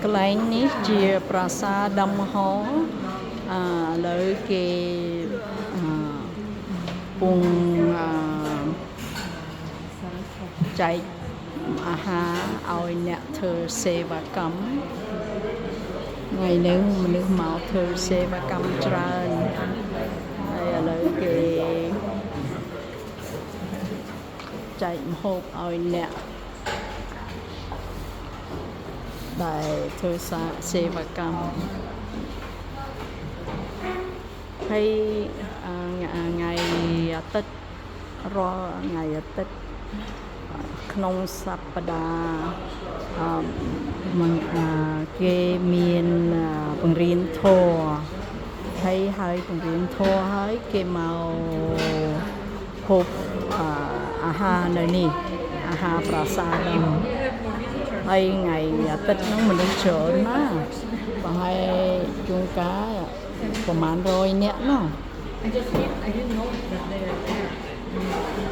កន្លែងនេះជាប្រាសាទដំហអឺឥឡូវគេអឺពងអឺចែកអាហារឲ្យអ្នកធ្វើសេវាកម្មថ្ងៃនេះមនុស្សមកធ្វើសេវាកម្មច្រើនហើយឥឡូវគេចែកម្ហូបឲ្យអ្នក ដែលធ្វើសាសេវាកម្មហើយអឺថ្ងៃអាទិត្យរាល់ថ្ងៃអាទិត្យក្នុងសប្តាហ៍អឺមអឺគេមានអឺបង្រៀនធម៌ហើយហើយបង្រៀនធម៌ហើយគេមកហូបអឺអាហារនៅនេះអាហារប្រាសាទហ្នឹង ហើយថ្ងៃអាទិត្យហ្នឹងមនុស្សច្រើនណាស់ប្រហែលជួនកាលប្រហែល100នាក់ណោះ I just need, I didn't know that there